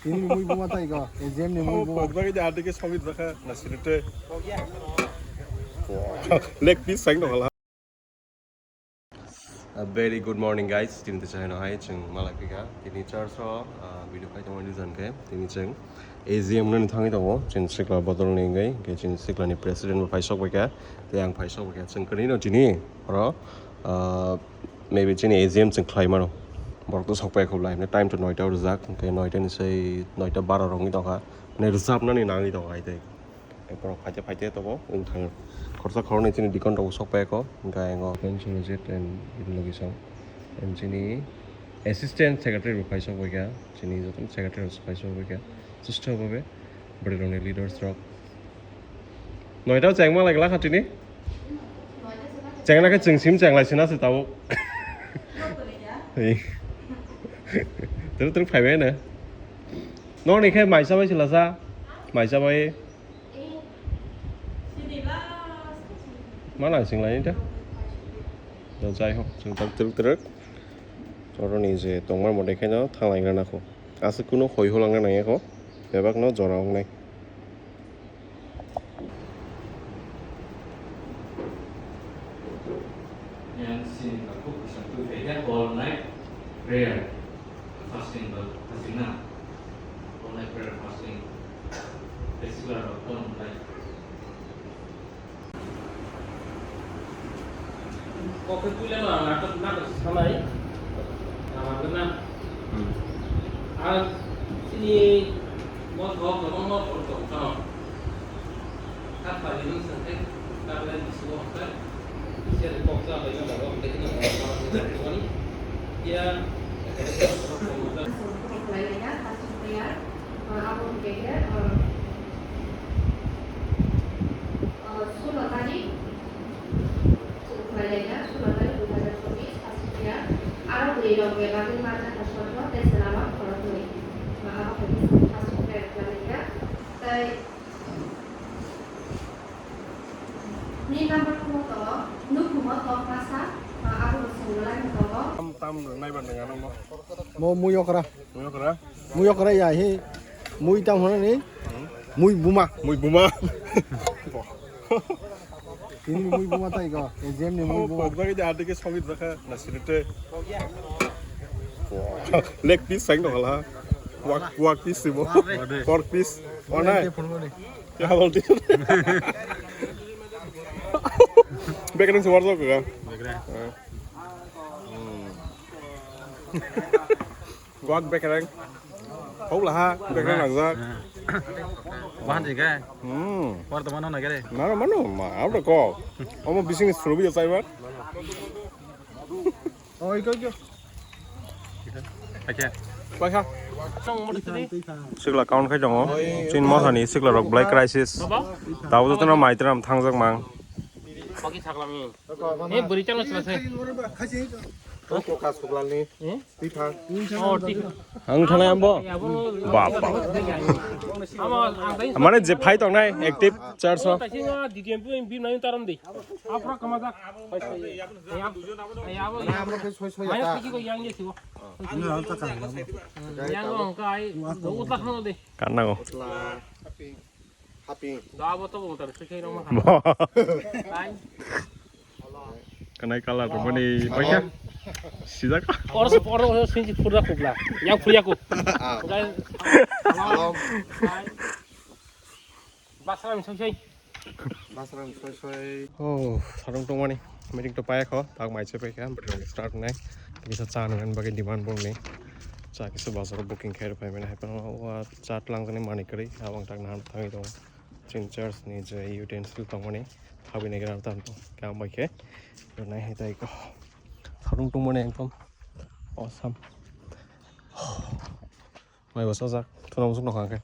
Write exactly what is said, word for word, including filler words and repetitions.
Tini mui buma tai ko, A G M ni mui buma. Pogba ke jadi ke sogit baka nasirite. Leg piece sang dong hala. A very good morning, guys. Tini te chahino hai chwng malai phika. Tini church o, ah, video khai tongmani reason khe tini chwng A G M no thangwi tongo. Chwng sikla bodol ni wngwi, khe chwng sikla ni president bo phai sok bai kha. Tei ang phai sok bai kha. Chwng kwrwi no chini oro, ah, maybe chini A G M chwng khlai mano. Borok to sok pai khobla himne time to noita o rijak. Hwnkhe noita ni sei noita baro rok wngwi tongkha. Mane rwchapnani nangwi tongo hai tei. Borok phaite phaite tongo wng thangwi. Khorsa khoroknwi chini deacon rok sok pai kho. Hwnkhe ang o pension reject and location. And chini assistant secretary rok phai sok bai kha. Chini joto secretary rok phai sok bai kha. Chwstha babe. Bwrwi rokni leaders rok. Noita o chengma lai glak ha chini? Chengna khe chwng sim chenglai sina se tabuk. Ei. Twrwk twrwk phaibai no. Nokni khe maisa bai se lasa. Maisa bai. Ma nang singlai ta. Jai hok, chwng tak twrwk twrwk. Oroni je tongma mote khe no thanglai rana kho. Aswk kuno hoi holang nang ya kho. Bebak no jora wngnai. Yang sini aku bisa tu kayaknya all night prayer, fasting, fasting na, all night prayer, fasting, festival of all night. Kokhe puila no ang natok natok sanai. Ang natok na. Hmm. Ang sini mo thok no mo thok thok thok. Kap pa ni sangke kap la ni suwa ka. Sia kok sa ba yo ba ba ke ni mo thok thok ni. Ya. Abo hwnkhe khe, uh, uh, sulo tarik, khlailaina, sulo tarik dui hazar chobbish, first year, aro bwrwi rok bebagwi manjakha sotro tei chwla rok khoroknwi. Abo hwnkhe chwng first year khlailaikha. Tei ni number two to, nukhungo tok masa, uh, abono chwng belai no tongo. Tam, tam naibar nang ano mo. Mo mui okra. Mui okra? Mui okra ya he. Mui tam hono ni? Hmm? Mui buma. Mui buma. Tini mui buma tai ko. A G M ni mui buma. Pogba ke jadi ke sogit baka nasirite. Leg piece sang dong hala. Pork, pork piece sih bo. Pork piece. Mana? Ya, bolti. Bekereng suar jok ka? Bekereng. Hmm. Guak bekereng. Hau laha, bekereng langjak. Bahan jai kai. Hmm. War to mano na kere. Mano, mano, ma, abra ko. Omo bising suru bi jai ba. Oi, koi, koi. Paikha. Sikla count khai tongo. Chin mosani sikla rok black crisis. Tabo jotono maitram thangjak mang. Baki sakla mi. Eh, bwrwi chalo chwla se. Twi thang. Oh, twi. Ang thanai ambo. Bap, bap. Mane je phai tongnai active church o. Taisi ma D T M pu bim nai taram di. Apra kamajak. Ayabo. Ayabo. Ayabo. Yang je sibo. Yang ko kai. Utla khano de. Kan nango. Happy. Da abo to bo ta sui khai roma. Bo. Kanai kala to mani paikha. Sijak. Oro se oro se sinji phurda khubla. Yang phurya ko. Ah. Guys. Hello. Basra mi soi soi. Basra mi soi soi. Oh, sarung tongmani. Meeting to paya kho. Tak mai se paikha. Start nai. Kisa cha nang bagwi demand bol ni. Cha kisa bazar booking khai pai mani hai pano wa cha tlang ni mani kari. Abang tak nan thangwi dong. Chin church ni je utensil tongmani habini gram tam to kam bai khe nai hai tai ko sarung tongmani ekdom awesome. Mai bo sajak thuna musuk nokha khe